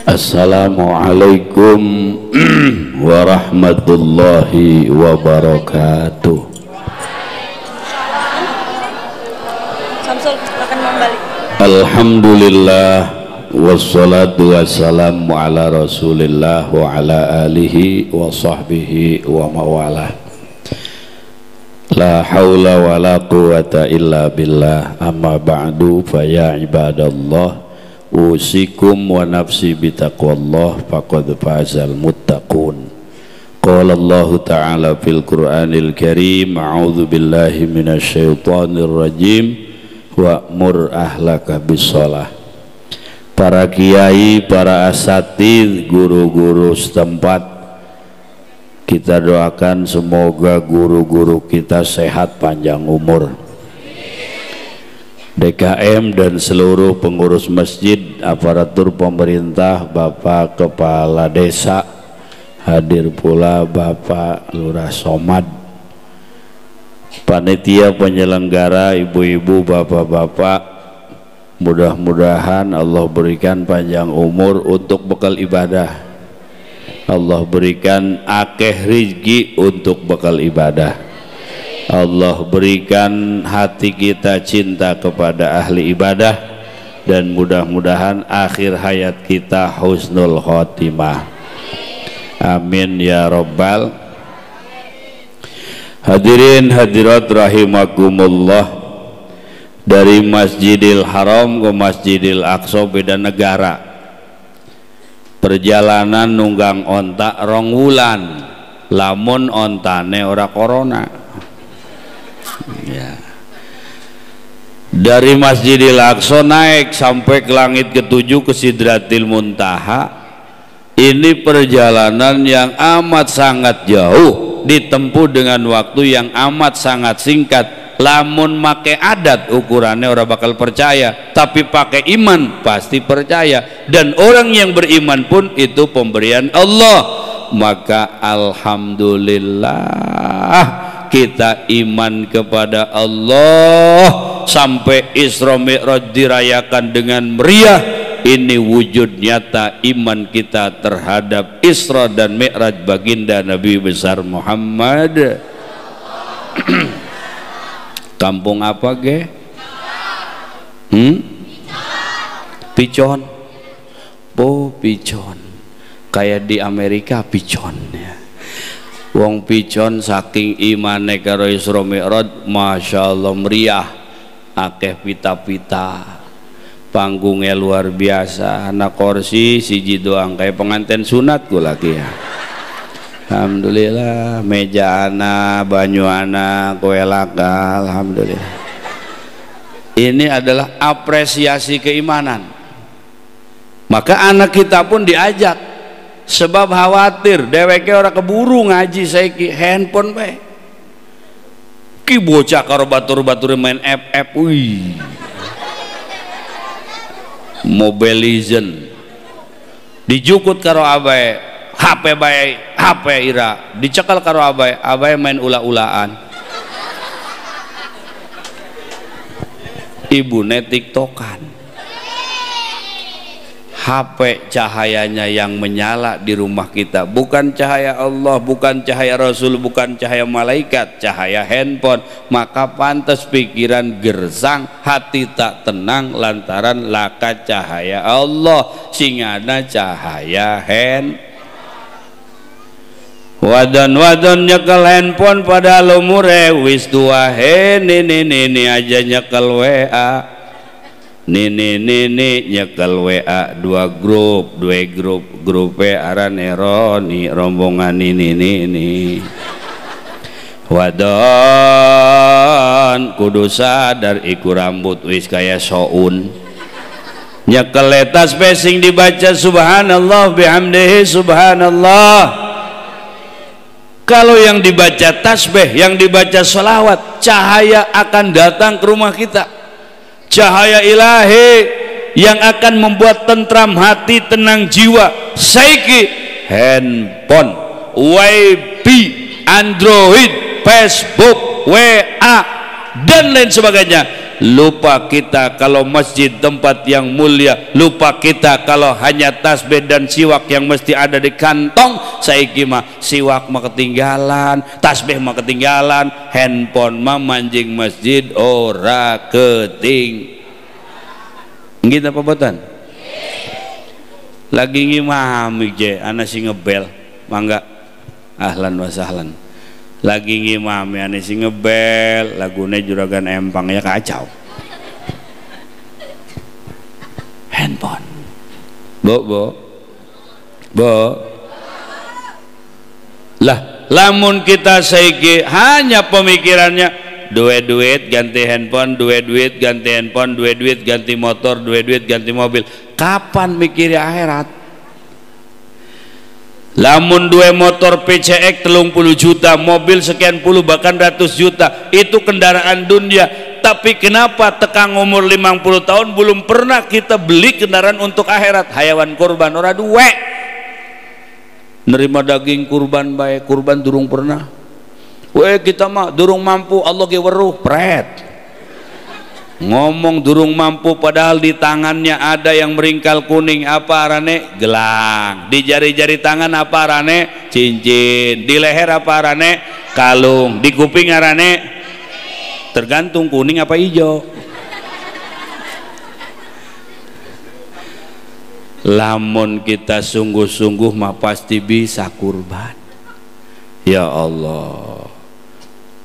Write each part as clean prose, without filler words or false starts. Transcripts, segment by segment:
Assalamualaikum warahmatullahi wabarakatuh. Alhamdulillah wassalatu wassalamu ala rasulillah wa ala alihi wa sahbihi wa mawalah. La haula wa la quwata illa billah. Amma ba'du, fa ya ibadallah, usikum wa nafsi bitaqwallah faqad fazal muttaqun. Qala Allah ta'ala fil Qur'anil Karim, a'udzu billahi minasyaitonir rajim, wa'mur ahlaka bis-shalah. Para kiai, para asatidz, guru-guru setempat, kita doakan semoga guru-guru kita sehat panjang umur. DKM dan seluruh pengurus masjid, aparatur pemerintah, Bapak Kepala Desa, hadir pula Bapak Lurah Somad, panitia penyelenggara, ibu-ibu, bapak-bapak, mudah-mudahan Allah berikan panjang umur untuk bekal ibadah. Allah berikan akeh rizki untuk bekal ibadah. Allah berikan hati kita cinta kepada ahli ibadah, dan mudah-mudahan akhir hayat kita husnul khotimah. Amin ya robbal. Hadirin hadirat rahimakumullah. Dari Masjidil Haram ke Masjidil Aqsa beda negara. Perjalanan nunggang onta rong wulan, lamun ontane ora corona. Ya. Dari Masjidil Aqsa naik sampai ke langit ketujuh, ke Sidratil Muntaha. Ini perjalanan yang amat sangat jauh, ditempuh dengan waktu yang amat sangat singkat. Lamun make adat ukurannya orang bakal percaya, tapi pakai iman pasti percaya. Dan orang yang beriman pun itu pemberian Allah. Maka alhamdulillah kita iman kepada Allah sampai Isra Mi'raj dirayakan dengan meriah. Ini wujud nyata iman kita terhadap Isra dan Mi'raj baginda Nabi besar Muhammad. Kampung apa ge? Picon. Oh, Picon. Kayak di Amerika Picon ya. Wong Picon saking imane karo Isra Mi'raj, masya Allah meriah, akeh pita-pita, panggungnya luar biasa, anak kursi siji doang kayak pengantin sunat gua lagi ya. Alhamdulillah, meja ana, banyu ana, kue laka, alhamdulillah. Ini adalah apresiasi keimanan. Maka anak kita pun diajak, sebab khawatir dheweke ora keburu ngaji saiki handphone bae. Ki bocah karo batur-batur main FF, wih. Mobile Legend. Dijukut karo abae, HP bae, HP ira, dicekal karo abae, abae main ula-ulaan. Ibune tiktokan. HP cahayanya yang menyala di rumah kita bukan cahaya Allah, bukan cahaya Rasul, bukan cahaya malaikat, cahaya handphone. Maka pantas pikiran gersang, hati tak tenang lantaran laka cahaya Allah singana cahaya hand. Wadon-wadon nyekel handphone pada lumure wis tua, he nini nini aja nyekel WA. Nini nini nyekel WA dua grup, grup aran eroni rombongan nini nini. Wadon kudu sadar iku rambut wis kaya soun. Nyekel tas pesing dibaca subhanallah bihamdihi subhanallah. Kalau yang dibaca tasbih, yang dibaca sholawat, cahaya akan datang ke rumah kita. Cahaya ilahi yang akan membuat tentram hati, tenang jiwa. Saiki handphone, WiFi, Android, Facebook, WA, dan lain sebagainya. Lupa kita kalau masjid tempat yang mulia, lupa kita kalau hanya tasbih dan siwak yang mesti ada di kantong. Saiki mah siwak mah ketinggalan, tasbih mah ketinggalan, handphone mah manjing masjid ora keting. Nggih apa boten? Lagi ngimami je ana sing ngebel, mangga ahlan wa sahlan. Lagi ngimami ane sing ngebel, lagune Juragan Empang ya kacau. Handphone. Bo bo. Bo. Lah, lamun kita saiki hanya pemikirannya duit-duit ganti handphone, duit-duit ganti handphone, duit-duit ganti motor, duit-duit ganti mobil. Kapan mikir akhirat? Lamun dua motor PCX 30 juta, mobil sekian puluh bahkan ratus juta, itu kendaraan dunia. Tapi kenapa tekang umur 50 tahun belum pernah kita beli kendaraan untuk akhirat? Hayawan kurban ora duwe. Nerima daging kurban bae, kurban durung pernah. Weh kita mah durung mampu, Allah ge weruh, pret. Ngomong durung mampu padahal di tangannya ada yang meringkal kuning, apa arane? Gelang. Di jari-jari tangan apa arane? Cincin. Di leher apa arane? Kalung. Di kuping arane? Tergantung kuning apa hijau. Lamun kita sungguh-sungguh mah pasti bisa kurban. Ya Allah.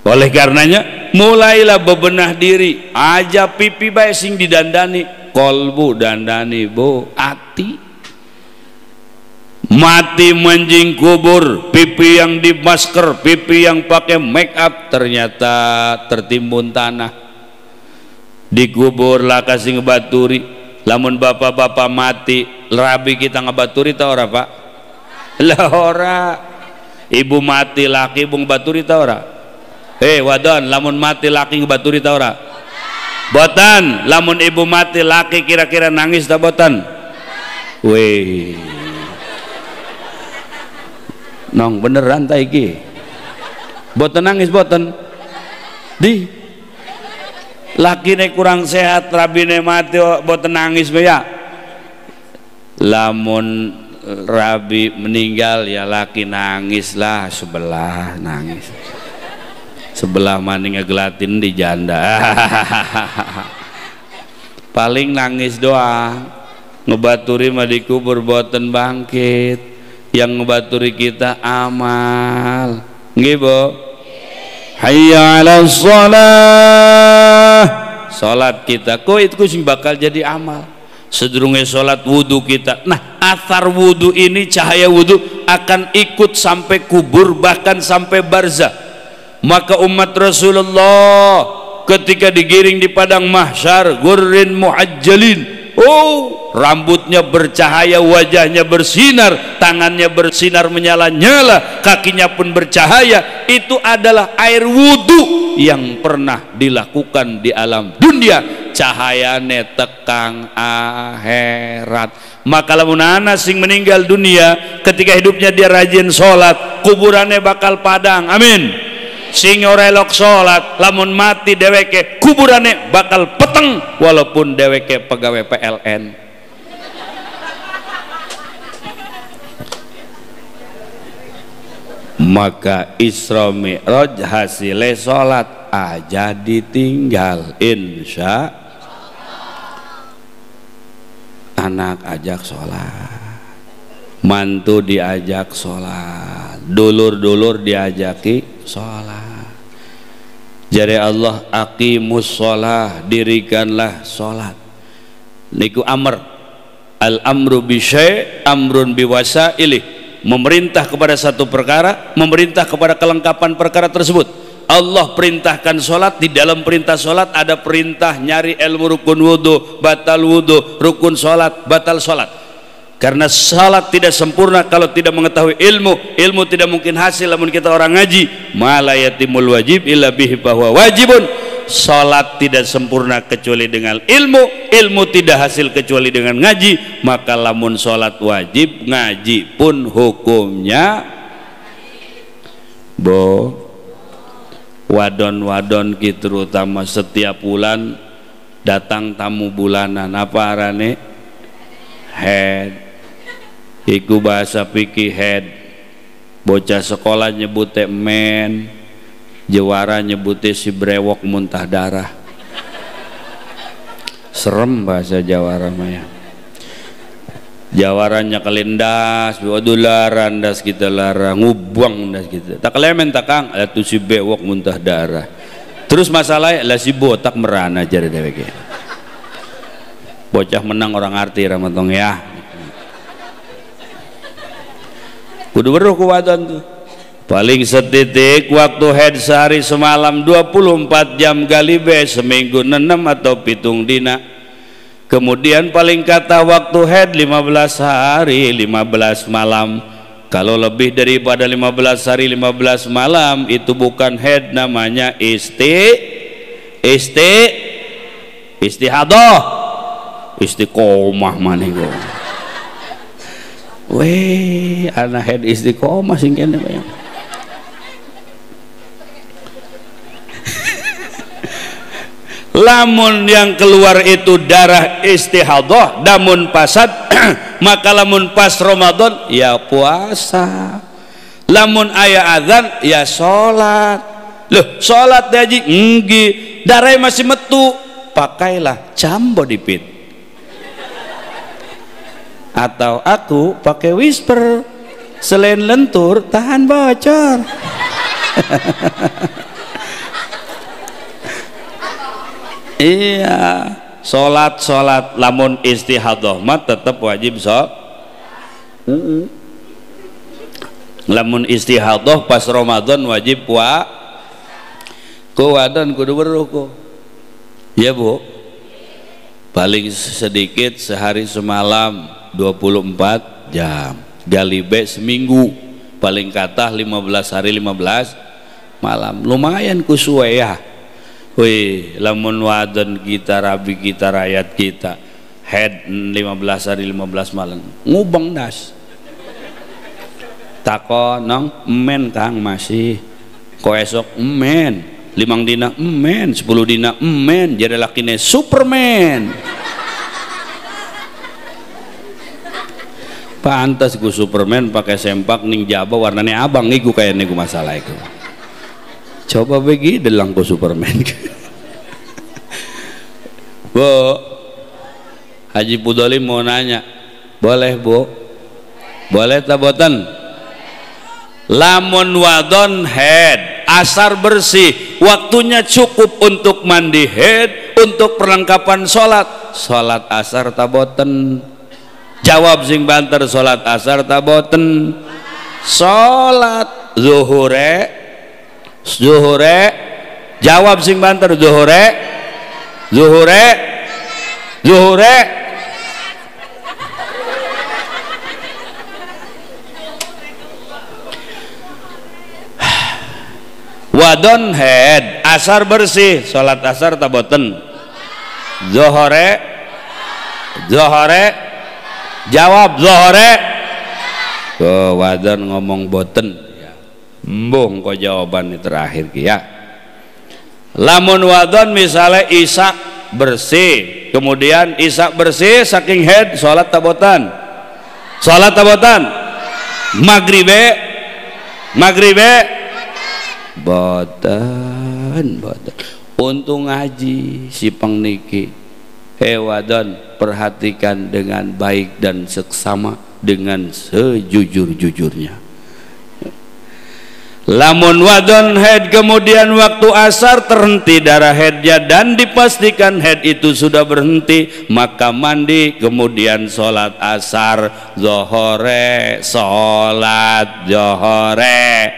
Oleh karenanya mulailah bebenah diri, aja pipi bae sing didandani, kolbu dandani bu, ati. Mati menjing kubur, pipi yang di masker, pipi yang pakai make up ternyata tertimbun tanah. Dikubur lah kasih ngebaturi. Lamun bapak-bapak mati, rabi kita ngebaturi ta ora, Pak? Lah ora. Ibu mati laki ibu ngebaturi ta ora? Wadon, lamun mati laki ngebaturi ta ora? Boten. Lamun ibu mati laki kira-kira nangis ta boten? Weh. Nong beneran ta iki? Boten nangis boten? Di. Lakine kurang sehat, rabine mati boten nangis ya. Lamun rabi meninggal ya laki nangis lah, sebelah nangis. Sebelah maning ngegelatin di janda. Paling nangis doang. Ngebaturi mah dikubur boten bangkit. Yang ngebaturi kita amal. Nggih, Bu? Hayya 'alas shalah. Salat kita kok itu sing bakal jadi amal. Sedurunge salat wudu kita. Nah, athar wudu ini, cahaya wudu akan ikut sampai kubur bahkan sampai barzah. Maka umat Rasulullah ketika digiring di padang mahsyar, gurrin muajjalin, oh, rambutnya bercahaya, wajahnya bersinar, tangannya bersinar menyala-nyala, kakinya pun bercahaya. Itu adalah air wudu yang pernah dilakukan di alam dunia. Cahayane tekang akhirat. Maka lamun ana sing meninggal dunia ketika hidupnya dia rajin sholat, kuburannya bakal padang. Amin. Sing ora elok salat lamun mati dheweke kuburane bakal peteng walaupun dheweke pegawai PLN. Maka Isra Mi'raj hasilnya salat aja ditinggal, insya anak ajak salat, mantu diajak salat, dulur-dulur diajaki salat. Jare Allah aqimus shalah, dirikanlah salat. Niku amr. Al amru bi syai' amrun bi wasailih. Memerintah kepada satu perkara, memerintah kepada kelengkapan perkara tersebut. Allah perintahkan salat, di dalam perintah salat ada perintah nyari ilmu rukun wudu, batal wudu, rukun salat, batal salat. Karena salat tidak sempurna kalau tidak mengetahui ilmu, ilmu tidak mungkin hasil lamun kita orang ngaji. Ma la yatimul wajib illa bihi bahwa wajibun. Salat tidak sempurna kecuali dengan ilmu, ilmu tidak hasil kecuali dengan ngaji. Maka lamun salat wajib, ngaji pun hukumnya bo. Wadon-wadon ki terutama setiap bulan Datang tamu bulanan apa arane? Head. Iku bahasa fikih head. Bocah sekolah nyebute men, jawara nyebute si brewok muntah darah. Serem bahasa jawara mah ya. Jawaranya kelindas, waduh larang das kita larang, ngubang das kita. Tak kelemen tak kang, lah tu si bewok muntah darah. Terus masalahnya lah si botak merana jare dheweke. Bocah menang orang arti ramatong ya. Kudu weruh ku wadon tuh. Paling setitik waktu head sehari semalam 24 jam galibe seminggu 6 atau 7 dina. Kemudian paling kata waktu head 15 hari 15 malam. Kalau lebih daripada 15 hari 15 malam itu bukan head, namanya istihadah, istiqomah maneh go. Weh, anak head istiqomah sing kene bayang. Lamun yang keluar itu darah istihadah, damun pasad, maka lamun pas Ramadan ya puasa, lamun ayah azan ya sholat. Loh, sholat haji enggi, darahnya masih metu, pakailah jambo dipit. Atau aku pakai whisper, selain lentur tahan bocor. Iya, sholat lamun istihadah mah tetap wajib sholat. Lamun istihadah pas Ramadan wajib wa ku wadon kudu weruh ku. Ya bu, paling sedikit sehari semalam 24 jam, galibe seminggu, paling kathah 15 hari 15 malam. Lumayan ku suwe ya. Wih, lamun wadon kita, rabi kita, rakyat kita head 15 hari 15 malam ngubeng das. Takon nong men kang masih ko esok men, 5 dina men, 10 dina men, jadi lakine Superman. Pantas gue Superman pakai sempak ning jaba warnanya abang iku kayaknya gue masalah itu. Coba bagi delang ku Superman. Bu, Haji Pudoli mau nanya, boleh bu? Boleh tak boten? Lamun wadon head, asar bersih, waktunya cukup untuk mandi head, untuk perlengkapan sholat, sholat asar tak boten? Jawab sing banter, sholat asar tak boten? Sholat zuhure, zuhure, jawab sing banter, zuhure, zuhure, zuhure. Wadon head, asar bersih, sholat asar tak boten? Zuhure, zuhure, jawab zuhure. Oh, wadon ngomong boten. Embung kok jawaban terakhir ya. Lamun wadon misalnya isak bersih, kemudian isak bersih saking head, sholat tabotan, sholat tabotan, magribe, magribe, boten, boten. Untung ngaji si pengniki. Wadon, perhatikan dengan baik dan seksama dengan sejujur-jujurnya. Lamun wadon head kemudian waktu asar terhenti darah headnya dan dipastikan head itu sudah berhenti, maka mandi kemudian sholat asar, zohore, sholat zohore,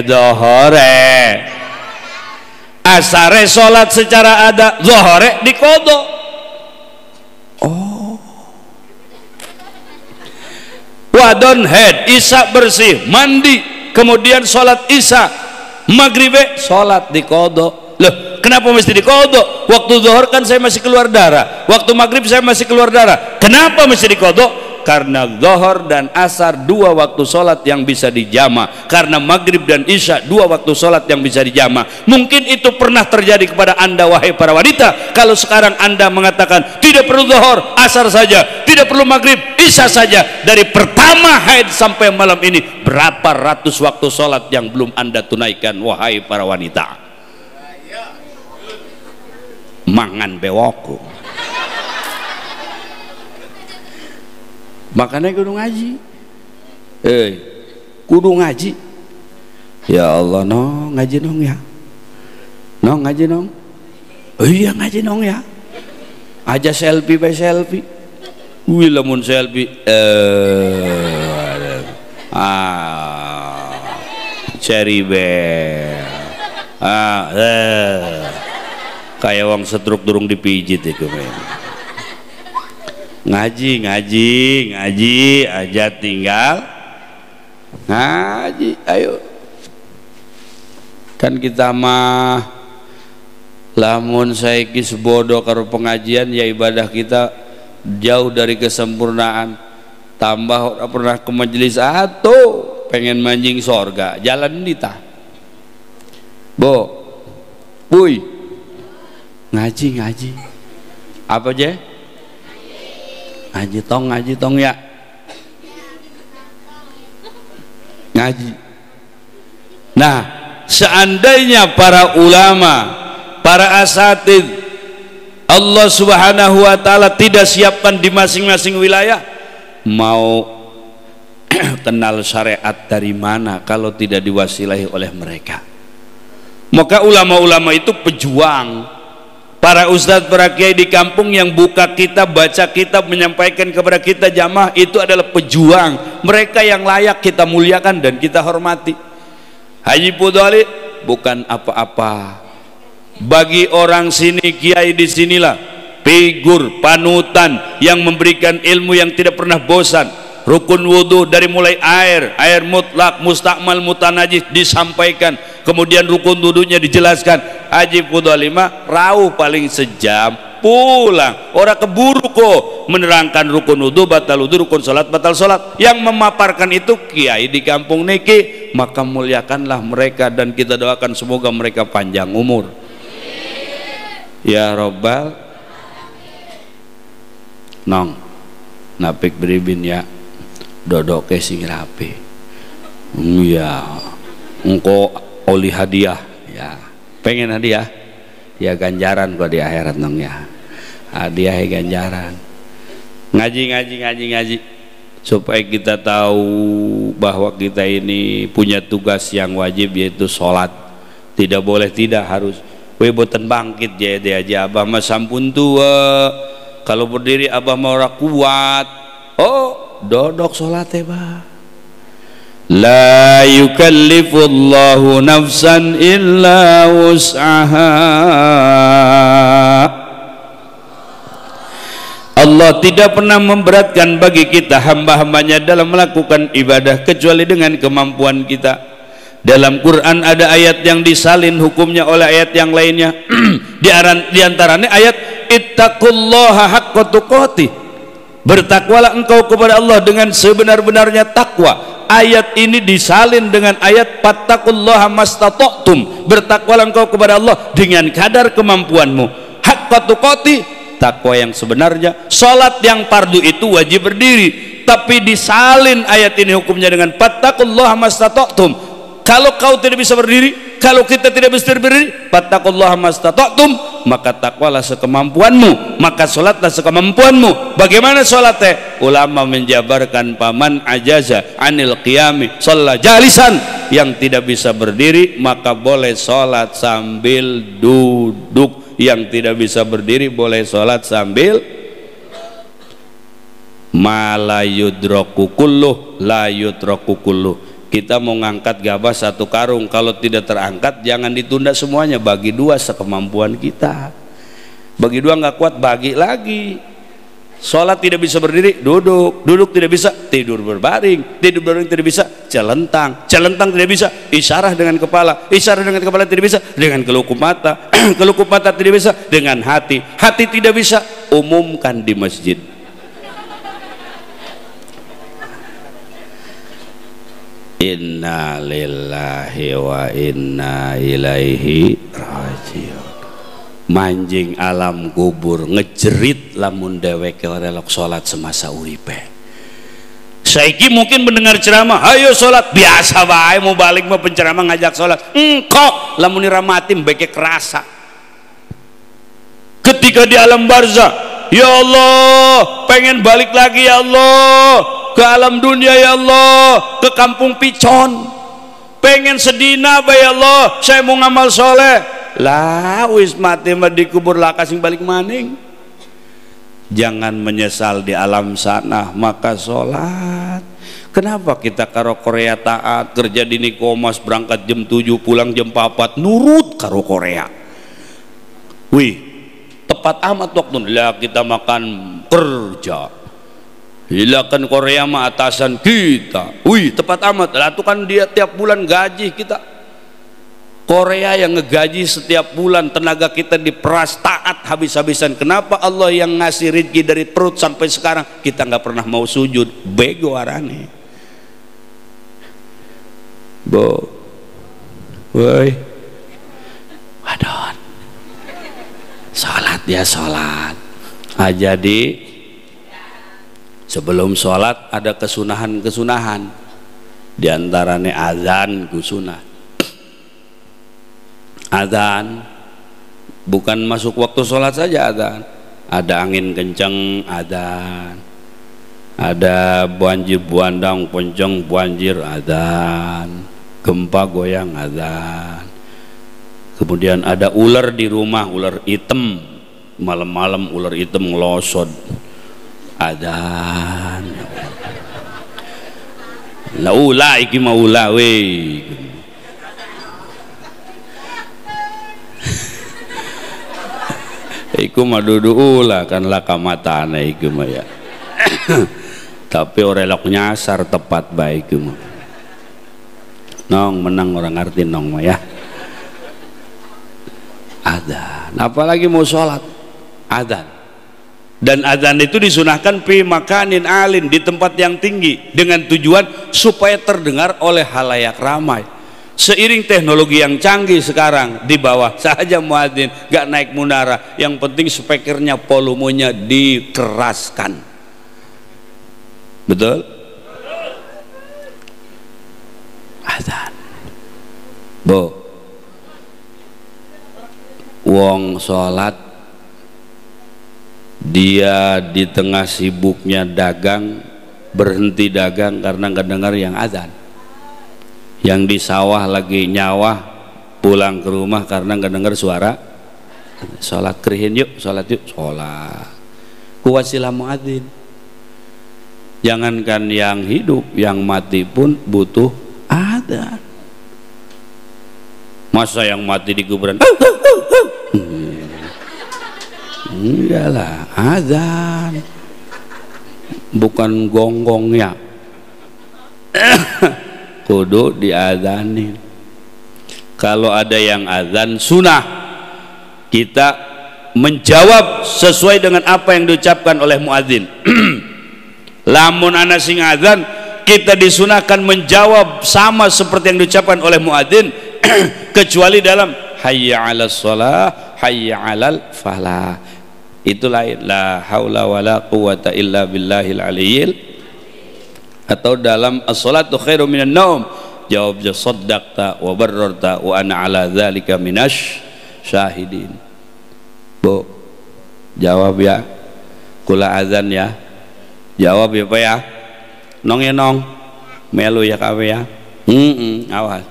zohore, asare sholat secara ada, zohore diqodho. Oh, wadon head isya bersih mandi kemudian sholat isya, magribe sholat diqodho. Loh, kenapa mesti diqodho? Waktu zuhur kan saya masih keluar darah, waktu maghrib saya masih keluar darah, kenapa mesti diqodho? Karena zuhur dan asar dua waktu sholat yang bisa dijama, karena maghrib dan isya dua waktu sholat yang bisa dijama. Mungkin itu pernah terjadi kepada anda wahai para wanita. Kalau sekarang anda mengatakan tidak perlu zuhur, asar saja, tidak perlu maghrib, isya saja, dari pertama haid sampai malam ini berapa ratus waktu sholat yang belum anda tunaikan wahai para wanita? Mangan bewokku. Makanya kudu ngaji, kudu ngaji. Ya Allah, no ngaji nong ya, no ngaji nong, oh iya ngaji nong ya. Aja selfie by selfie, wih lamun selfie, cherry bell, kayak wong setruk durung dipijit itu men. Ngaji, ngaji, ngaji aja tinggal ngaji, ayo. Kan kita mah lamun saiki sebodoh karo pengajian ya ibadah kita jauh dari kesempurnaan. Tambah ora pernah ke majelis atau pengen manjing sorga, jalan dita. Bo, puy, ngaji, ngaji. Apa je? Ngaji tong, ngaji tong ya, ngaji. Nah, seandainya para ulama, para asatid Allah Subhanahu wa ta'ala tidak siapkan di masing-masing wilayah, mau kenal syariat dari mana kalau tidak diwasilahi oleh mereka? Maka ulama-ulama itu pejuang. Para ustadz, para kiai di kampung yang buka kitab, baca kitab, menyampaikan kepada kita jamaah, itu adalah pejuang. Mereka yang layak kita muliakan dan kita hormati. Haji Pudoli bukan apa-apa bagi orang sini, kiai di sinilah figur panutan yang memberikan ilmu yang tidak pernah bosan. Rukun wudhu dari mulai air, air mutlak, mustakmal, mutanajis disampaikan, kemudian rukun wudhunya dijelaskan. Haji Pudoli mah rauh paling sejam pulang, orang keburu kok menerangkan rukun wudhu, batal wudhu, rukun sholat, batal sholat. Yang memaparkan itu kiai di kampung niki. Maka muliakanlah mereka dan kita doakan semoga mereka panjang umur. Ya Robbal nong napik beribin ya, dodoke sing rapi ya, engko oli hadiah ya, pengen hadiah ya, ganjaran kok di akhirat nong ya, hadiah ganjaran. Ngaji, ngaji, ngaji, ngaji supaya kita tahu bahwa kita ini punya tugas yang wajib, yaitu sholat. Tidak boleh tidak, harus. We boten bangkit jadi aja abah mah sampun tua, kalau berdiri abah mah ora kuat. Oh, dodok sholat bah. La yukallifullahu nafsan illa wus'aha. Allah tidak pernah memberatkan bagi kita hamba-hambanya dalam melakukan ibadah kecuali dengan kemampuan kita. Dalam Quran ada ayat yang disalin hukumnya oleh ayat yang lainnya. Di antaranya ayat ittaqullaha haqqa tuqatih, bertakwalah engkau kepada Allah dengan sebenar-benarnya takwa. Ayat ini disalin dengan ayat fattaqullaha mastata'tum, bertakwalah engkau kepada Allah dengan kadar kemampuanmu. Haqqa tuqatih, takwa yang sebenarnya. Salat yang fardu itu wajib berdiri, tapi disalin ayat ini hukumnya dengan fattaqullaha mastata'tum. Kalau kau tidak bisa berdiri, kalau kita tidak bisa berdiri, fattaqullaha mastata'tum, maka takwalah sekemampuanmu, maka salatlah sekemampuanmu. Bagaimana salatnya? Ulama menjabarkan paman ajaza anil qiyami shalla jalisan, yang tidak bisa berdiri maka boleh salat sambil duduk, yang tidak bisa berdiri boleh salat sambil ma la yudraku kulluh la yutraku kulluh. Kita mau ngangkat gabah satu karung, kalau tidak terangkat jangan ditunda semuanya, bagi dua sekemampuan kita. Bagi dua nggak kuat, bagi lagi. Sholat tidak bisa berdiri, duduk. Duduk tidak bisa, tidur berbaring. Tidur berbaring tidak bisa, celentang. Celentang tidak bisa, isyarah dengan kepala. Isyarah dengan kepala tidak bisa, dengan kelukup mata. Kelukup mata tidak bisa, dengan hati. Hati tidak bisa, umumkan di masjid. Inna lillahi wa inna ilaihi rajiun. Manjing alam kubur ngejerit lamun dheweke ora elok salat semasa uripe. Saiki mungkin mendengar ceramah, ayo salat, biasa wae mau balik mau penceramah ngajak salat. Engkok lamun ira mati mbeke kerasa. Ketika di alam barzah, ya Allah, pengen balik lagi ya Allah, ke alam dunia ya Allah, ke kampung Picon, pengen sedina bae ya Allah, saya mau ngamal soleh. Lah wis mati mah dikubur lah kasing balik maning. Jangan menyesal di alam sana, maka sholat. Kenapa kita karo Korea taat, kerja di Nikomas berangkat jam 7 pulang jam 4, nurut karo Korea. Wih, tepat amat waktu lah kita makan kerja. Hilakan Korea mah atasan kita. Wih, tepat amat. Lah itu kan dia tiap bulan gaji kita. Korea yang ngegaji setiap bulan, tenaga kita diperas taat habis-habisan. Kenapa Allah yang ngasih rezeki dari perut sampai sekarang kita nggak pernah mau sujud? Bego arane. Bo, woi, wadon, sholat ya sholat. Ah, jadi sebelum sholat ada kesunahan-kesunahan, diantaranya azan ku sunah. Azan bukan masuk waktu sholat saja azan, ada angin kencang azan, ada banjir bandang kencang banjir azan, gempa goyang azan, kemudian ada ular di rumah, ular hitam, malam-malam ular hitam ngelosot azan. La ula iki mau ula we. Iku mah dudu ula kan laka matane iku mah ya. Tapi ora elok nyasar tepat bae iku mah. Nong menang orang ngerti nong mah ya. Adzan, apalagi mau sholat adzan. Dan adzan itu disunahkan pi makanin alin, di tempat yang tinggi, dengan tujuan supaya terdengar oleh halayak ramai. Seiring teknologi yang canggih sekarang, di bawah saja muadzin, gak naik munara, yang penting speakernya volumenya dikeraskan. Betul? Adzan. Bo, wong sholat dia di tengah sibuknya dagang, berhenti dagang karena nggak dengar yang azan. Yang di sawah lagi nyawah, pulang ke rumah karena nggak dengar suara sholat. Kerihin yuk, sholat yuk, sholat. Kuwasilah muadzin. Jangankan yang hidup, yang mati pun butuh azan. Masa yang mati di kuburan? Enggak lah, azan bukan gonggongnya. Kudu diadzanin. Kalau ada yang azan sunah, kita menjawab sesuai dengan apa yang diucapkan oleh muadzin. Lamun ana sing azan, kita disunahkan menjawab sama seperti yang diucapkan oleh muadzin, kecuali dalam hayya 'alas shalah, hayya 'alal falah. Itu lain, la haula wala quwata illa billahil aliyyil. Atau dalam as-salatu khairu minan naum, jawabnya saddaqta wa bararta wa ana ala dzalika minasy syahidin. Bu, jawab ya. Kula azan ya. Jawab ya Pak ya. Nong ya nong. Melu ya kawe ya. Awas.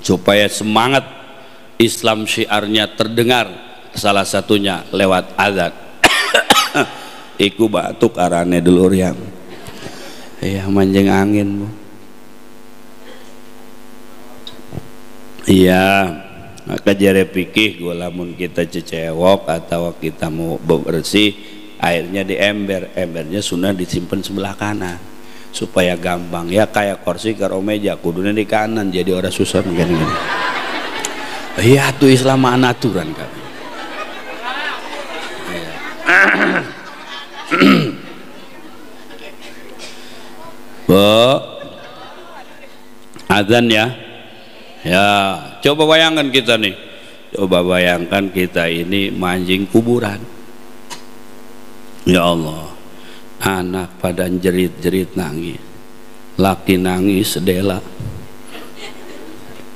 Supaya semangat Islam syiarnya terdengar, salah satunya lewat azan. Iku batuk arane dulur yang. Iya, manjing angin, Bu. Iya, maka jare pikih gua lamun kita cecewok atau kita mau bersih, airnya di ember, embernya sudah disimpan sebelah kanan supaya gampang ya, kayak kursi karo meja kudune di kanan jadi orang susah gini-gini. Iya, tuh Islam aturan kan. Bu, Azan ya. Ya, coba bayangkan kita nih. Coba bayangkan kita ini mancing kuburan. Ya Allah, anak pada jerit-jerit nangis, laki nangis sedela.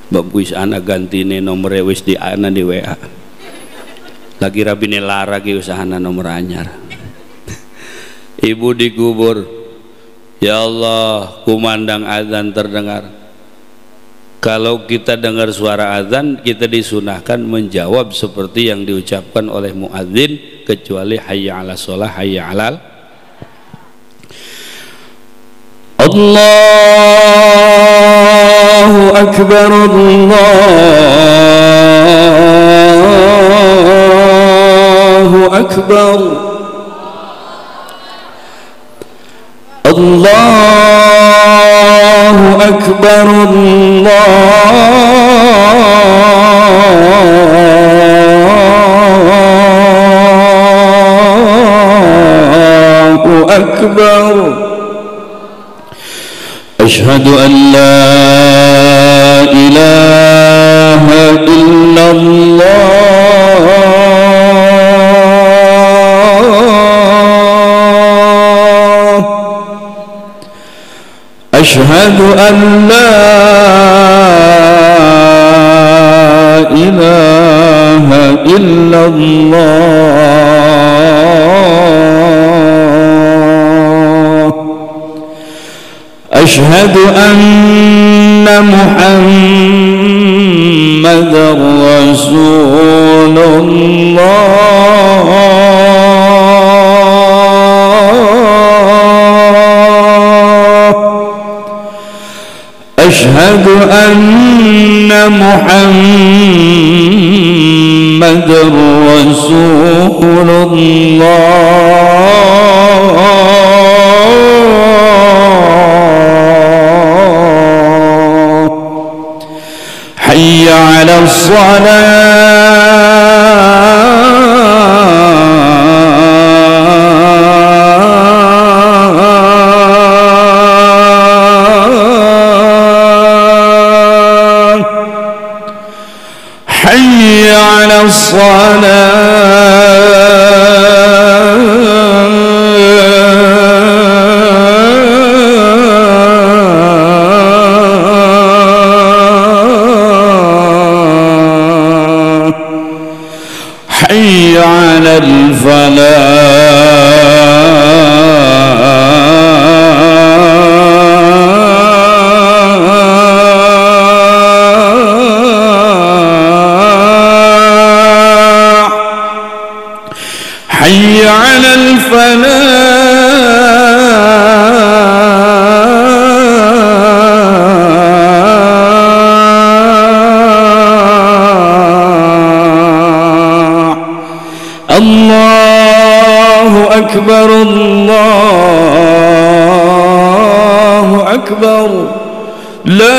Bagus anak gantine nomor wis di ana di WA. Lagi rabine lara ki usahana nomor anyar. Ibu dikubur. Ya Allah, kumandang azan terdengar. Kalau kita dengar suara azan, kita disunahkan menjawab seperti yang diucapkan oleh muadzin, kecuali hayya 'ala shalah, hayya 'alal. Allahu akbar, Allahu akbar, Allahu akbar, Allahu akbar. Ashhadu an la ilaha illallah. Ashhadu an la ilaha illallah. Ashhadu anna Muhammadar Rasulullah. Ashhadu anna Muhammadar Rasulullah. Hayya 'ala shalah. Hayya 'ala shalah. Hayya 'ala al-falah. Hayya 'ala al-falah. Allahu akbar, Allahu akbar, la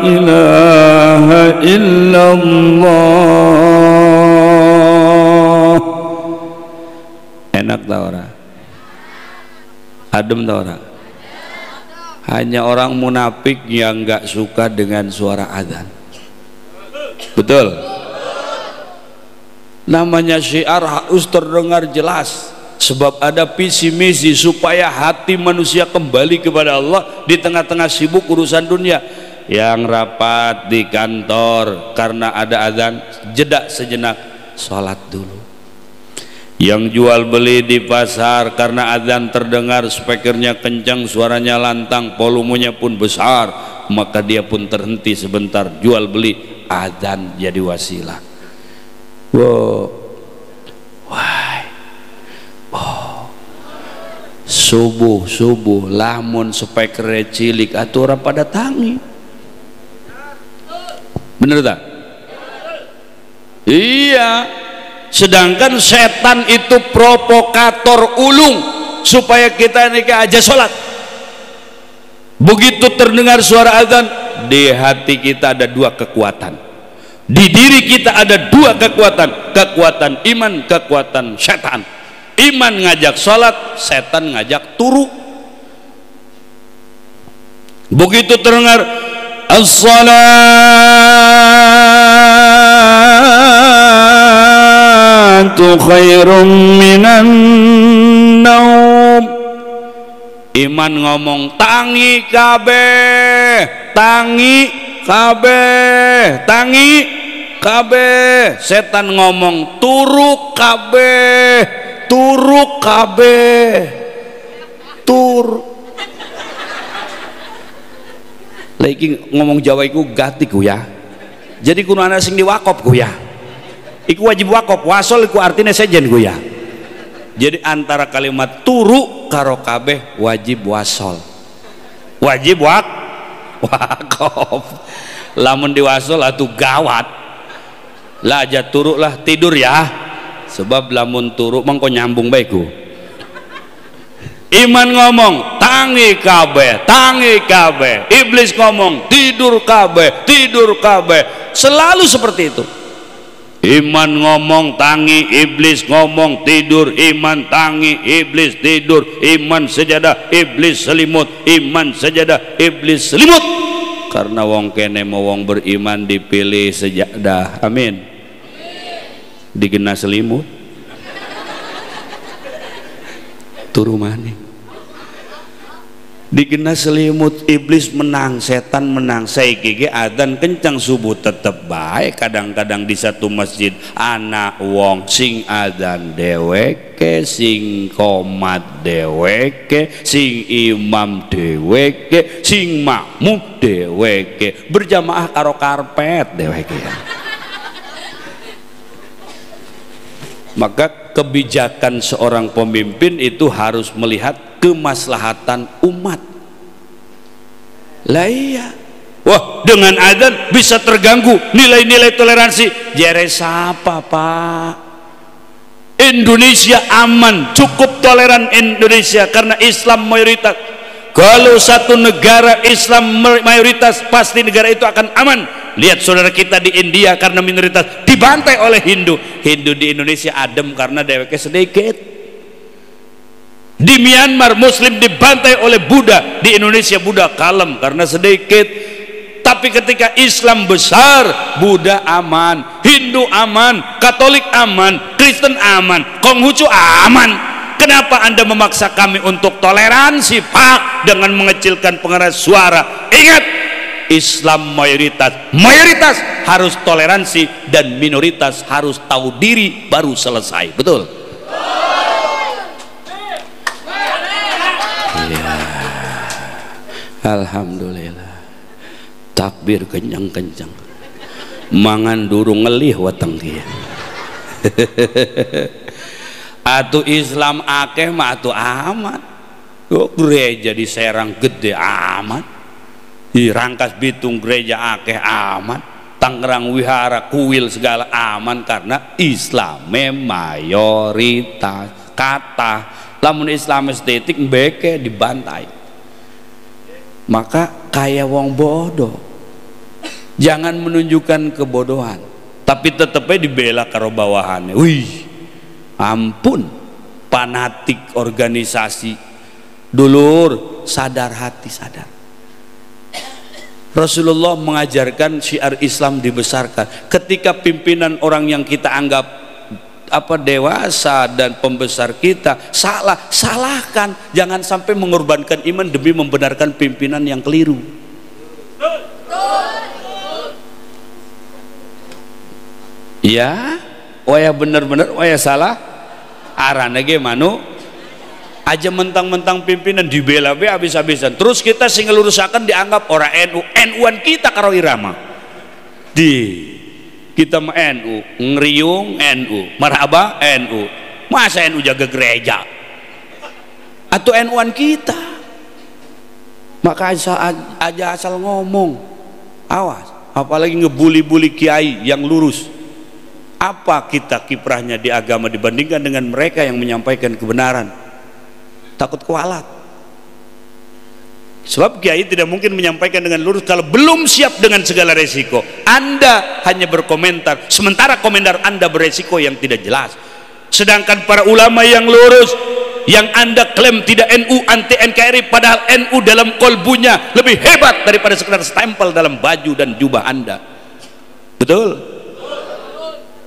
ilaha illallah. Enak ta ora? Adem ta ora? Hanya orang munafik yang enggak suka dengan suara azan. Betul? Namanya syiar harus terdengar jelas, sebab ada visi misi supaya hati manusia kembali kepada Allah di tengah-tengah sibuk urusan dunia. Yang rapat di kantor karena ada azan, jeda sejenak, sholat dulu. Yang jual beli di pasar karena azan terdengar, speakernya kencang, suaranya lantang, volumenya pun besar, maka dia pun terhenti sebentar jual beli, azan jadi wasilah. Wow, wah, oh, subuh subuh lamun spekere cilik atuh ora pada tangi, bener tak? Iya. Sedangkan setan itu provokator ulung supaya kita ini aja sholat. Begitu terdengar suara azan, di hati kita ada dua kekuatan. Di diri kita ada dua kekuatan, kekuatan iman, kekuatan setan. Iman ngajak sholat, setan ngajak turu. Begitu terdengar as-salatu khairum minan naum, iman ngomong tangi kabeh, tangi kabeh, tangi kabeh. Setan ngomong turu kabeh, turu kabeh, tur. Lagi ngomong Jawa iku gati ku ya. Jadi kudu ana sing diwakop ku ya. Iku wajib wakop, wasol iku artinya sejen ku ya. Jadi antara kalimat turu karo kabeh wajib wasol. Wajib wakop. Lamun diwasol atuh gawat. Lah aja turu lah tidur ya. Sebab lamun turu mengko nyambung bae ku. Iman ngomong tangi kabeh, tangi kabeh. Iblis ngomong tidur kabeh, tidur kabeh. Selalu seperti itu. Iman ngomong tangi, iblis ngomong tidur. Iman tangi, iblis tidur. Iman sejadah, iblis selimut. Iman sejadah, iblis selimut. Karena wong kene mau wong beriman dipilih sejadah. Amin. Digena selimut. Turu maning. Digena selimut, iblis menang, setan menang. Saiki ge adzan kencang subuh tetep bae. Kadang-kadang di satu masjid anak wong sing adzan dheweke, sing komat dheweke, sing imam dheweke, sing makmum dheweke, berjamaah karo karpet dheweke. Maka kebijakan seorang pemimpin itu harus melihat kemaslahatan umat. Lah iya. Wah, dengan adzan bisa terganggu nilai-nilai toleransi. Jere siapa, Pak? Indonesia aman, cukup toleran Indonesia karena Islam mayoritas. Kalau satu negara Islam mayoritas, pasti negara itu akan aman. Lihat saudara kita di India karena minoritas dibantai oleh Hindu. Hindu di Indonesia adem karena dheweke sedikit. Di Myanmar Muslim dibantai oleh Buddha. Di Indonesia Buddha kalem karena sedikit. Tapi ketika Islam besar, Buddha aman, Hindu aman, Katolik aman, Kristen aman, Konghucu aman. Kenapa Anda memaksa kami untuk toleransi, Pak, dengan mengecilkan pengeras suara? Ingat, Islam mayoritas, mayoritas harus toleransi dan minoritas harus tahu diri baru selesai. Betul? Ya. Alhamdulillah. Takbir kencang-kencang. Mangan durung ngelih weteng ki. Atuh Islam akeh mah atuh aman. Kok gereja di Serang gede aman. Di Rangkas Bitung gereja akeh aman. Tangerang wihara kuil segala aman karena Islame mayoritas. Kata lamun Islam estetik beke dibantai. Maka kayak wong bodoh. Jangan menunjukkan kebodohan, tapi tetepnya dibela karo bawahannya. Wih, ampun, fanatik organisasi. Dulur, sadar hati sadar. Rasulullah mengajarkan syiar Islam dibesarkan. Ketika pimpinan orang yang kita anggap apa dewasa dan pembesar kita salah, salahkan. Jangan sampai mengorbankan iman demi membenarkan pimpinan yang keliru. Ya, waya bener-bener, waya salah. Arane ge manu aja mentang-mentang pimpinan dibela be habis-habisan. Terus kita sing ngelurusaken dianggap ora NU, NU-an kita karo irama. Di kita mah NU, ngriung NU, marhaba NU. Masa NU jaga gereja? Atau NU-an kita. Maka aja asal ngomong. Awas, apalagi ngebully-bully kiai yang lurus. Apa kita kiprahnya di agama dibandingkan dengan mereka yang menyampaikan kebenaran? Takut kualat. Sebab kiai tidak mungkin menyampaikan dengan lurus kalau belum siap dengan segala resiko. Anda hanya berkomentar, sementara komentar Anda beresiko yang tidak jelas. Sedangkan para ulama yang lurus, Yang Anda klaim tidak NU, anti NKRI, padahal NU dalam kolbunya lebih hebat daripada sekedar stempel dalam baju dan jubah Anda. Betul?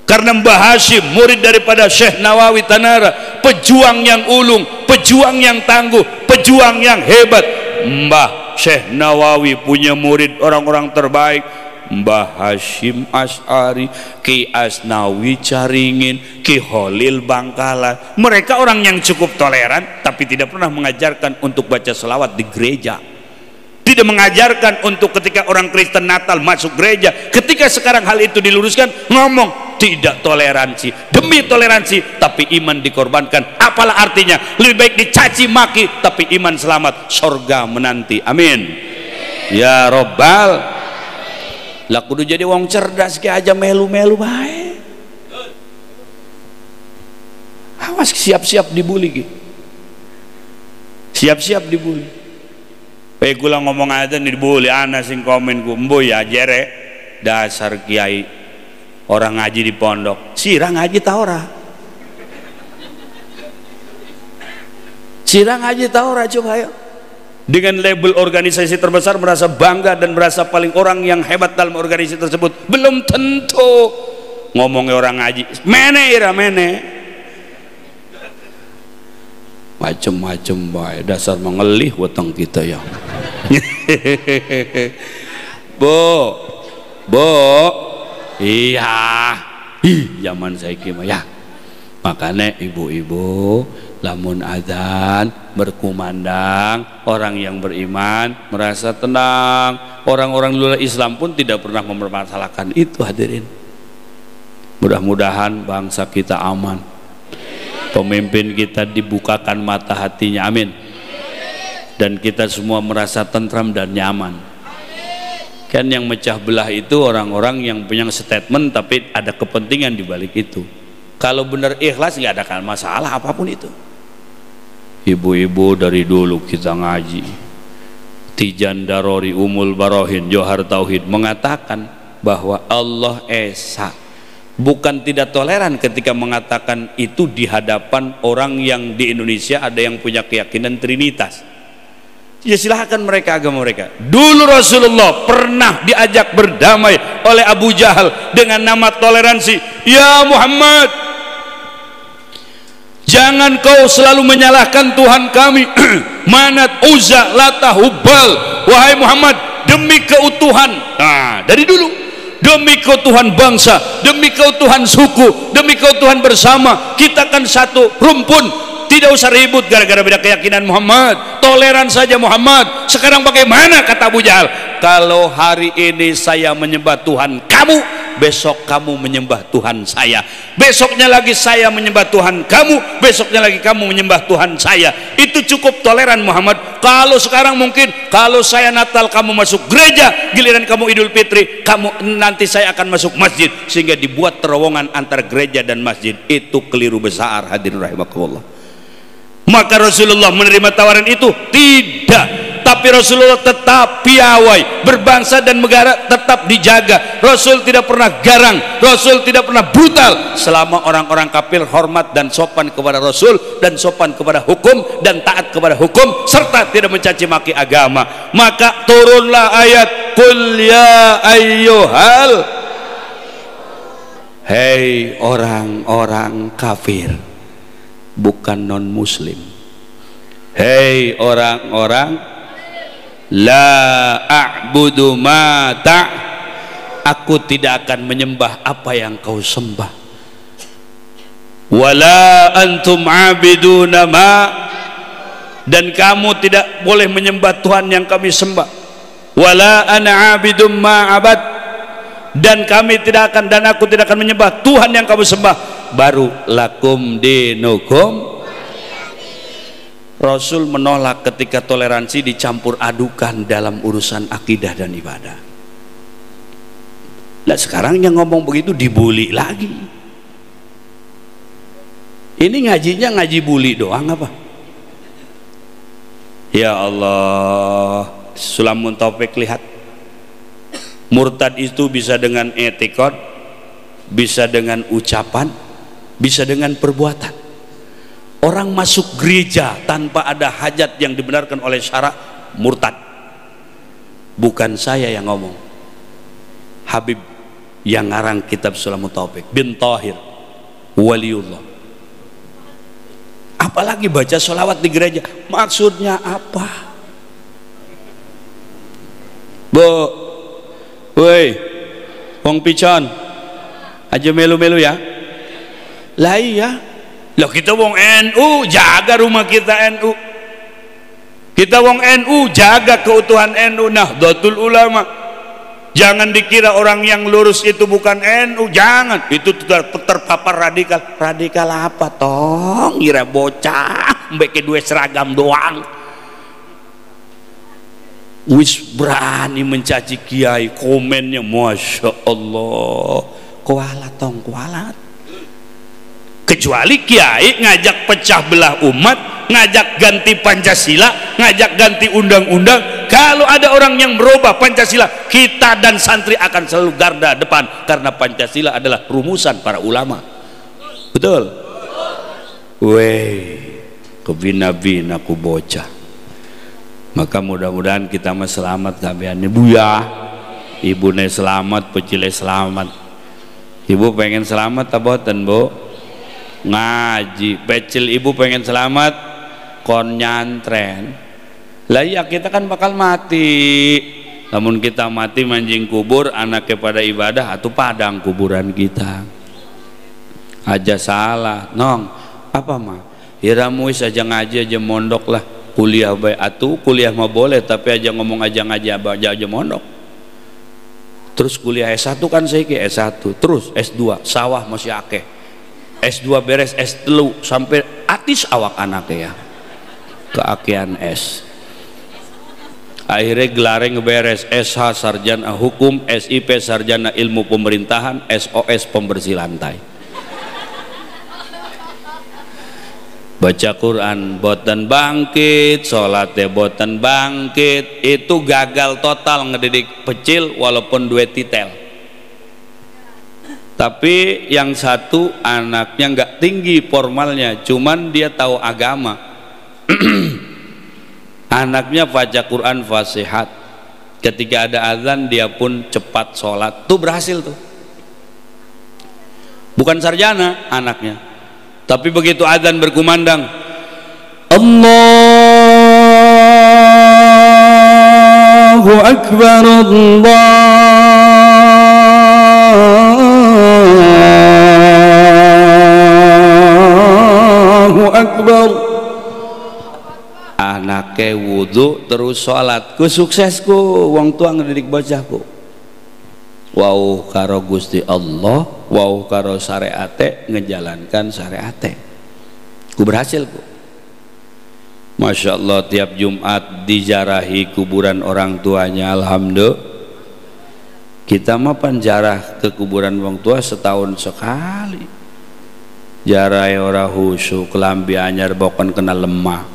Karena Mbah Hasyim murid daripada Syekh Nawawi Tanara, pejuang yang ulung, pejuang yang tangguh, pejuang yang hebat. Mbah Syekh Nawawi punya murid orang-orang terbaik, Mbah Hasyim Asy'ari, Ki Asnawi Caringin, Ki Holil Bangkalan. Mereka orang yang cukup toleran, tapi tidak pernah mengajarkan untuk baca selawat di gereja. Tidak mengajarkan untuk ketika orang Kristen Natal masuk gereja. Ketika sekarang hal itu diluruskan, ngomong tidak toleransi. Demi toleransi, tapi iman dikorbankan. Apalah artinya? Lebih baik dicaci maki, tapi iman selamat, surga menanti. Amin. Ya Robbal. Lah kudu jadi wong cerdas ki aja melu-melu bae. Awas, siap-siap dibully ki. Siap-siap dibully. Bae kula ngomong aja dibully, ana sing komen ku, "Mbo ya jere dasar kiai orang ngaji di pondok." Sira ngaji ta ora? Sira ngaji ta ora coba ayo. Dengan label organisasi terbesar merasa bangga dan merasa paling orang yang hebat dalam organisasi tersebut, belum tentu. Ngomongnya orang ngaji mene ira mene, macem-macem bae, dasar mengelih weteng kita ya. Bu, bu, iya, ih zaman saiki mah ya. Makanya ibu-ibu lamun azan berkumandang, orang yang beriman merasa tenang. Orang-orang luar Islam pun tidak pernah mempermasalahkan itu, hadirin. Mudah-mudahan bangsa kita aman, pemimpin kita dibukakan mata hatinya, amin. Dan kita semua merasa tentram dan nyaman. Kan yang mecah belah itu orang-orang yang punya statement tapi ada kepentingan di balik itu. Kalau benar ikhlas nggak ada masalah apapun itu. Ibu-ibu dari dulu kita ngaji Tijan Darori Umul Barohin Johar Tauhid mengatakan bahwa Allah Esa. Bukan tidak toleran ketika mengatakan itu di hadapan orang yang di Indonesia ada yang punya keyakinan Trinitas. Ya silahkan mereka agama mereka. Dulu Rasulullah pernah diajak berdamai oleh Abu Jahal dengan nama toleransi. Ya Muhammad, jangan kau selalu menyalahkan Tuhan kami. Manat, Uzza, Lata, Hubal. Wahai Muhammad, demi keutuhan, nah, dari dulu, demi keutuhan bangsa, demi keutuhan suku, demi keutuhan bersama, kita kan satu rumpun. Tidak usah ribut gara-gara beda keyakinan Muhammad. Toleran saja Muhammad. Sekarang bagaimana kata Abu Jahal? Kalau hari ini saya menyembah Tuhan kamu, besok kamu menyembah Tuhan saya. Besoknya lagi saya menyembah Tuhan kamu, besoknya lagi kamu menyembah Tuhan saya. Itu cukup toleran Muhammad. Kalau sekarang mungkin, kalau saya Natal kamu masuk gereja, giliran kamu Idul Fitri, kamu nanti saya akan masuk masjid. Sehingga dibuat terowongan antar gereja dan masjid. Itu keliru besar, hadirin rahimakumullah. Maka Rasulullah menerima tawaran itu? Tidak. Tapi Rasulullah tetap piawai, berbangsa dan negara tetap dijaga. Rasul tidak pernah garang, Rasul tidak pernah brutal. Selama orang-orang kafir hormat dan sopan kepada Rasul, dan sopan kepada hukum, dan taat kepada hukum, serta tidak mencaci maki agama. Maka turunlah ayat Qul ya ayyuhal, hei orang-orang kafir, bukan non muslim. Hei orang-orang, la a'budu ma ta', aku tidak akan menyembah apa yang kau sembah. Wala antum 'abiduna ma, dan kamu tidak boleh menyembah Tuhan yang kami sembah. Wala ana 'abidum ma 'abad, dan kami tidak akan, dan aku tidak akan menyembah Tuhan yang kamu sembah. Baru lakum dinukum. Rasul menolak ketika toleransi dicampur adukan dalam urusan akidah dan ibadah. Nah sekarang yang ngomong begitu dibully lagi. Ini ngajinya ngaji bully doang apa? Ya Allah, Sulamun Taufik lihat. Murtad itu bisa dengan etikot, bisa dengan ucapan, bisa dengan perbuatan. Orang masuk gereja tanpa ada hajat yang dibenarkan oleh syarak, murtad. Bukan saya yang ngomong, Habib yang ngarang kitab Sulamut Taufik bin Tahir Waliullah. Apalagi baca sholawat di gereja, maksudnya apa? Bu, woi, wong picon, aja melu-melu ya. Lah iya, lah kita wong NU, jaga rumah kita NU. Kita wong NU, jaga keutuhan NU, Nahdlatul Ulama. Jangan dikira orang yang lurus itu bukan NU, jangan. Itu terpapar radikal. Radikal apa tong? Kira bocah, mbeke dua seragam doang. Wis berani mencaci kiai, komennya masya Allah. Kualat tong, kualat. Kecuali kiai ngajak pecah belah umat, ngajak ganti Pancasila, ngajak ganti undang-undang. Kalau ada orang yang merubah Pancasila, kita dan santri akan selalu garda depan, karena Pancasila adalah rumusan para ulama. Betul? Weh, kebina-bina ku bocah. Maka mudah-mudahan kita mah selamat kabehan bu ya. Ibune selamat, pecile selamat. Ibu pengen selamat ta boten, Bu? Ngaji, pecil ibu pengen selamat, kon nyantren. Lah iya, kita kan bakal mati. Namun kita mati manjing kubur, anak kepada ibadah atau padang kuburan kita. Aja salah, nong. Apa mah? Iramu wis aja ngaji aja mondok lah. Kuliah bae atuh, kuliah mah boleh, tapi aja ngomong aja ngaji aja mondok. Terus kuliah S1 kan saiki S1, terus S2, sawah masih akeh. S2 beres, S3 sampai atis awak anaknya ya. Keakean S. Akhirnya gelareng beres SH sarjana hukum, SIP sarjana ilmu pemerintahan, SOS pembersih lantai. Baca Quran boten bangkit, sholatnya boten bangkit, itu gagal total ngedidik pecil walaupun duwe titel. Tapi yang satu anaknya nggak tinggi formalnya, cuman dia tahu agama. Anaknya baca Quran fasihat, ketika ada azan dia pun cepat sholat, tuh berhasil tuh. Bukan sarjana anaknya, tapi begitu azan berkumandang, Allahu Akbar, Allahu Akbar, anake wudu terus sholat, ku sukses ku, wong tua ngedidik bocahku. Wau karo Gusti Allah, wau karo syariate, ngejalankan syariate, ku berhasil ku. Masya Allah, tiap Jumat dijarahi kuburan orang tuanya, alhamdulillah. Kita mah panjarah ke kuburan wong tua setahun sekali. Jarai ora husu, kelambi anyar bokon kena lemah.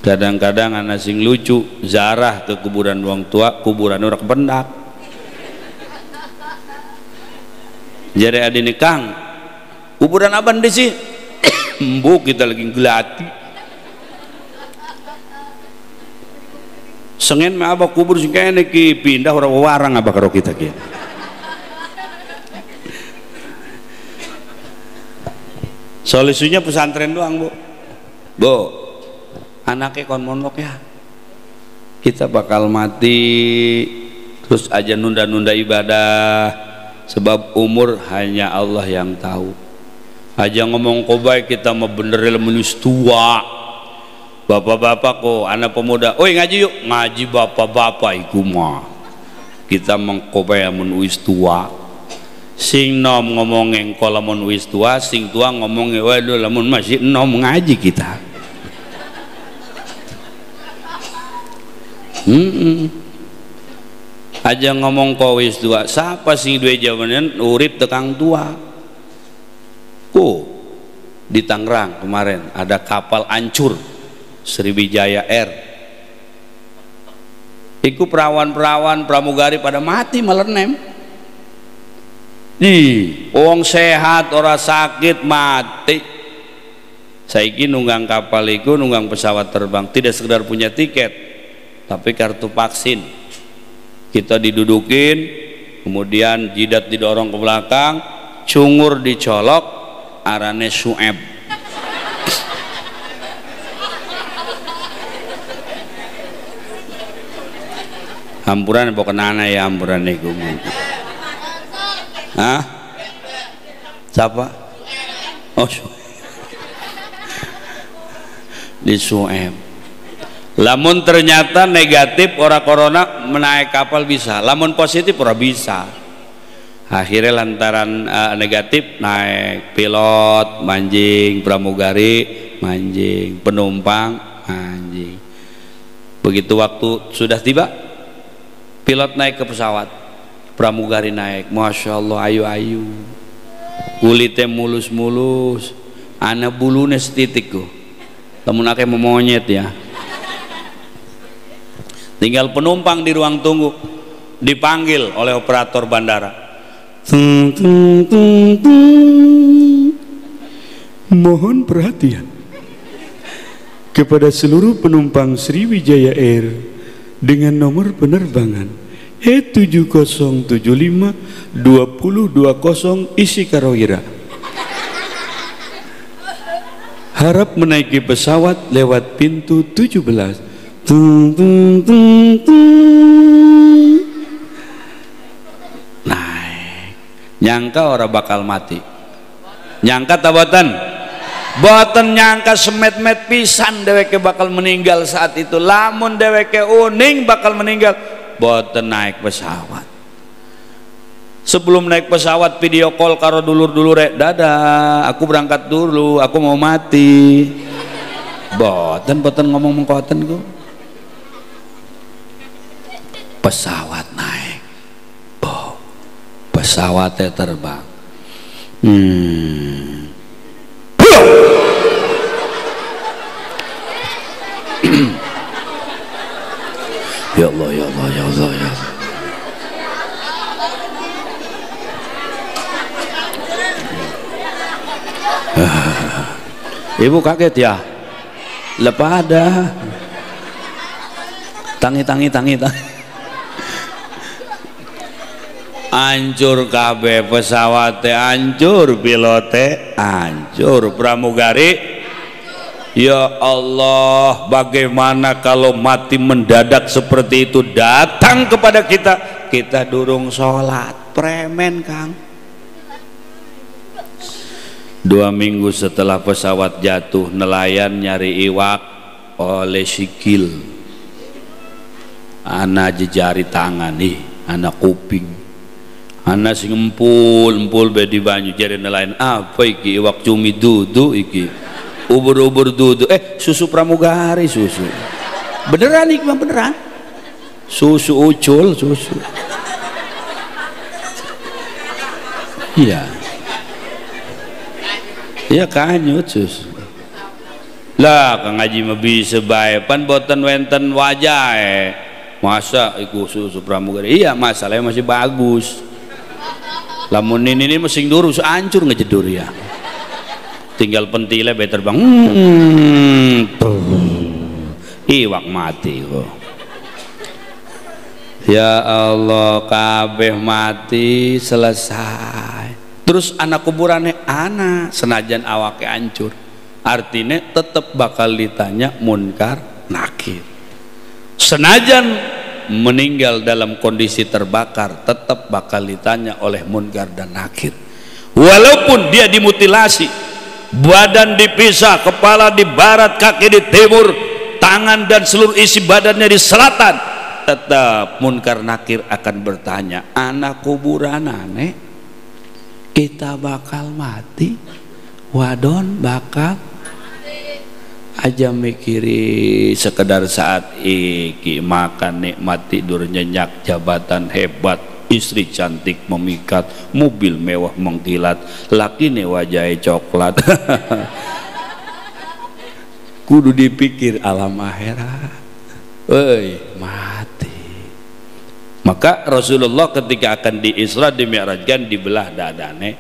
Kadang-kadang anak sing lucu zarah ke kuburan wong tua, kuburan ora kependak. Jare adine Kang, kuburan aban di sih. Embu kita lagi gelati. Sengen mah abah kubur sing kene ki pindah ora warang abah karo kita ki. Solusinya pesantren doang, Bu. Bu, anaknya kon mondok ya. Kita bakal mati terus aja nunda-nunda ibadah, sebab umur hanya Allah yang tahu. Aja ngomong kobai kita mau bener menulis tua. Bapak-bapak kok anak pemuda, oi ngaji yuk, ngaji bapak-bapak iku mah. Kita mengkobai mun wis tua. Sing nom ngomongin kalau mun wis tua, sing tua ngomongin waduh lamun masih nom ngaji kita. Aja ngomong kau wis tua, siapa sing duwe jawaban urip tekang tua. Ku di Tangerang kemarin ada kapal hancur Sriwijaya Air. Iku perawan-perawan pramugari pada mati melenem. Ih, wong sehat ora sakit mati. Saiki nunggang kapal iku, nunggang pesawat terbang, tidak sekedar punya tiket, tapi kartu vaksin. Kita didudukin, kemudian jidat didorong ke belakang, cungur dicolok, arane sueb. Hampuran apa kenana ya hampuran niku. Hah? Siapa? Oh, di sueb. Lamun ternyata negatif ora corona menaik kapal bisa, lamun positif ora bisa. Akhirnya lantaran negatif naik pilot manjing, pramugari manjing, penumpang manjing. Begitu waktu sudah tiba, pilot naik ke pesawat, pramugari naik, masya Allah ayu-ayu, kulitnya mulus-mulus, ana bulune setitik ku, temen akeh memonyet ya. Tinggal penumpang di ruang tunggu, dipanggil oleh operator bandara. Tung, tung, tung, tung. Mohon perhatian kepada seluruh penumpang Sriwijaya Air dengan nomor penerbangan E7075 2020 isi Karawira. Harap menaiki pesawat lewat pintu 17. Tung, tung, tung, tung. Naik. Nyangka orang bakal mati. Nyangka tabatan. Boten nyangka semet-met pisan dheweke bakal meninggal saat itu. Lamun dheweke uning bakal meninggal, boten naik pesawat. Sebelum naik pesawat video call karo dulur-dulure, dadah, aku berangkat dulu, aku mau mati. Boten boten ngomong mengkoten ku. Pesawat naik, bo, pesawatnya terbang. Ya Allah, ya Allah, ya Allah, ya Allah. Ibu kaget ya? Lepada. Tangi, tangi, tangi, tangi. Hancur kabeh pesawate, hancur pilote, hancur pramugari. Ya Allah, bagaimana kalau mati mendadak seperti itu datang kepada kita, kita durung sholat, premen Kang. 2 minggu setelah pesawat jatuh, nelayan nyari iwak oleh sikil, ana jejari tangan nih, ana kuping, ana sing empul-empul be di banyu. Jare nelayan, apa iki iwak cumi dudu iki, ubur-ubur dudu, susu pramugari, susu beneran iki mah, beneran susu ucul, susu. Iya iya kanyut susu lah. Kang Haji mah bisa bae pan boten wenten wajahe, masa iku susu pramugari. Iya masalahnya masih bagus, lamun ini mesin durus hancur ngejedur ya, tinggal pentile be terbang, iwak mati kok. Ya Allah, kabeh mati selesai. Terus anak kuburane anak senajan awake hancur, artinya tetep bakal ditanya munkar nakir. Senajan meninggal dalam kondisi terbakar, tetap bakal ditanya oleh munkar dan nakir. Walaupun dia dimutilasi, badan dipisah, kepala di barat, kaki di timur, tangan dan seluruh isi badannya di selatan, tetap munkar nakir akan bertanya, anak kuburan aneh, kita bakal mati, wadon bakal aja mikiri sekedar saat iki makan nikmat, tidur nyenyak, jabatan hebat, istri cantik memikat, mobil mewah mengkilat, laki nih wajahnya coklat. Kudu dipikir alam akhirat. Woi, mati. Maka Rasulullah ketika akan diisra dimi'rajkan dibelah dadane,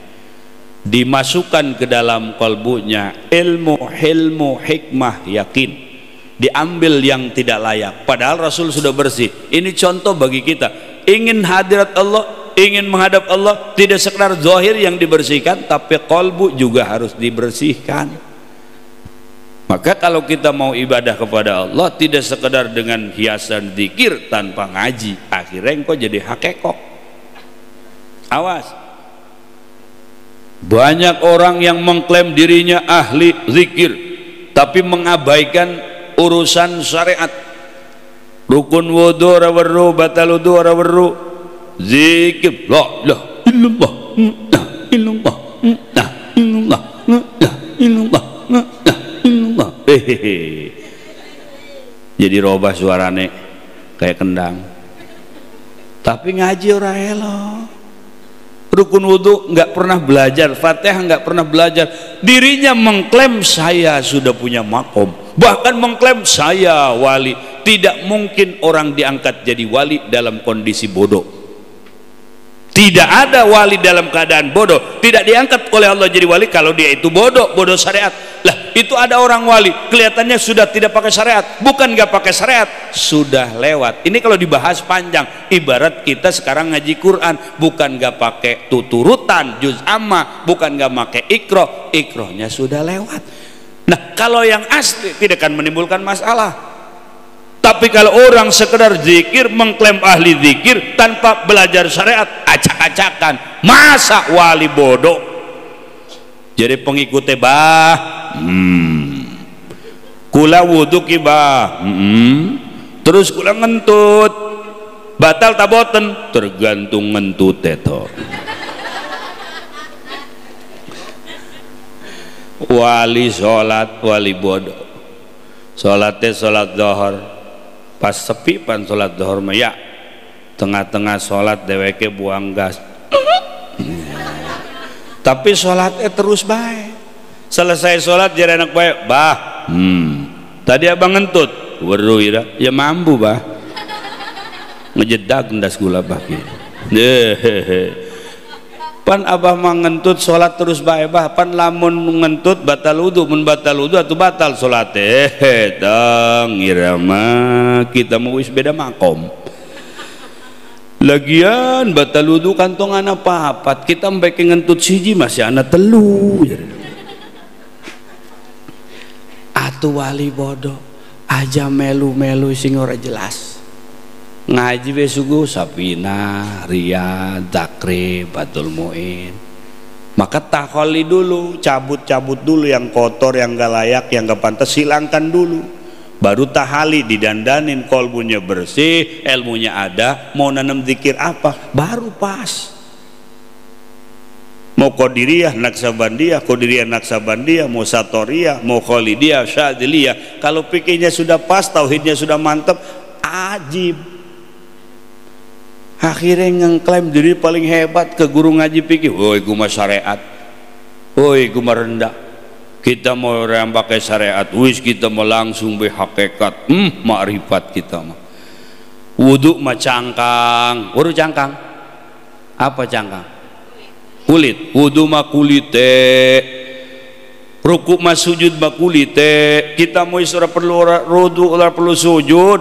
dimasukkan ke dalam kalbunya ilmu, hilmu, hikmah, yakin. Diambil yang tidak layak. Padahal Rasul sudah bersih. Ini contoh bagi kita. Ingin hadirat Allah, ingin menghadap Allah, tidak sekedar zahir yang dibersihkan, tapi kalbu juga harus dibersihkan. Maka kalau kita mau ibadah kepada Allah tidak sekedar dengan hiasan zikir tanpa ngaji, akhirnya engkau jadi hakekok. Awas. Banyak orang yang mengklaim dirinya ahli zikir tapi mengabaikan urusan syariat. Rukun wudu ora weru, batal wudu ora weru. Zikir la ilaha illallah, la illallah, la illallah, la illallah, la illallah. Hehehe. Jadi robah suarane kayak kendang. Tapi ngaji ora elok. Rukun wudu nggak pernah belajar, Fatihah nggak pernah belajar. Dirinya mengklaim saya sudah punya makom, bahkan mengklaim saya wali. Tidak mungkin orang diangkat jadi wali dalam kondisi bodoh. Tidak ada wali dalam keadaan bodoh. Tidak diangkat oleh Allah jadi wali kalau dia itu bodoh, bodoh syariat. Lah, itu ada orang wali kelihatannya sudah tidak pakai syariat. Bukan nggak pakai syariat, sudah lewat. Ini kalau dibahas panjang, ibarat kita sekarang ngaji Quran, bukan nggak pakai tuturutan, juz amma, bukan nggak pakai ikroh, ikrohnya sudah lewat. Nah, kalau yang asli tidak akan menimbulkan masalah. Tapi kalau orang sekedar zikir, mengklaim ahli zikir tanpa belajar syariat, acak-acakan, masa wali bodoh. Jadi pengikutnya bah, kula wudu ki bah, terus kula ngentut, batal taboten, tergantung ngentut to. Wali sholat, wali bodoh. Sholatnya sholat zuhur. Pas sepi pan sholat zuhur mah ya, tengah-tengah sholat dheweke buang gas. Tapi sholatnya terus baik. Selesai sholat jadi anak baik, bah, tadi abang ngentut, weru ira, ya mampu bah, ngejedak ndas gula bah ki. Pan abah mah ngentut sholat terus bae bah, pan lamun ngentut batal wudu, mun batal wudu atau batal sholat. Tang irama kita mau wis beda makom. Lagian batal wudu kantong anak papat, kita mbeke ngentut siji masih anak telu. Atuh wali bodoh aja melu-melu sing ora jelas. Ngaji we suguh Sapina, Riyad, Takrib, Fathul Muin. Maka takholi dulu, cabut-cabut dulu yang kotor, yang gak layak, yang gak pantas, hilangkan dulu. Baru tahali, didandanin, kolbunya bersih, ilmunya ada, mau nanam zikir apa, baru pas. Mau Qadiriyah, Naksabandiyah, Qadiriyah, Naksabandiyah, mau Satoriyah, mau Khalidiyah, Syadziliyah. Kalau pikirnya sudah pas, tauhidnya sudah mantap, ajib. Akhirnya ngengklaim diri paling hebat ke guru ngaji pikir, woi gua mah syariat, woi gua mah rendah. Kita mau orang pakai syariat, wis kita mau langsung be hakikat, makrifat kita mah. Wudu mah cangkang, wudu cangkang, apa cangkang? Kulit, wudu mah kulite, ruku mah sujud mah kulite. Kita mau ora perlu wudu, ora perlu sujud,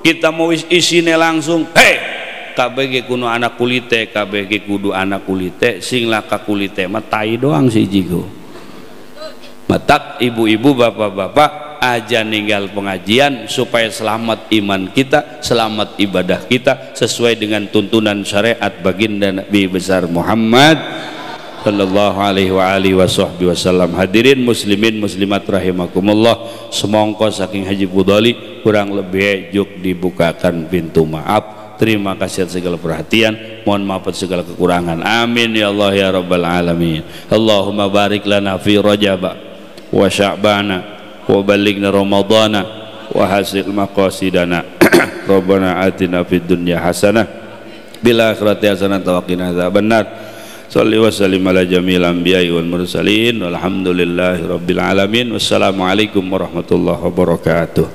kita mau isine langsung, hei. KBG kudu anak kulite, KBG kudu anak kulite, sing laka kulite mah tai doang siji go. Matak ibu-ibu bapak-bapak aja ninggal pengajian supaya selamat iman kita, selamat ibadah kita sesuai dengan tuntunan syariat baginda Nabi besar Muhammad sallallahu alaihi wa alihi wasallam. Hadirin muslimin muslimat rahimakumullah, semongko saking Haji Fudhali kurang lebih juk dibukakan pintu maaf. Terima kasih atas segala perhatian, mohon maaf atas segala kekurangan. Amin ya Allah ya rabbal alamin. Allahumma barik lana fi Rajab wa Sya'bana wa balighna Ramadana wa hasil maqasidana. Rabbana atina fid dunya hasanah bil akhirati hasanah wa qina adzabannar. Shalli wa sallim ala jamil anbiya'i wal mursalin. Walhamdulillahi rabbil alamin. Wassalamualaikum warahmatullahi wabarakatuh.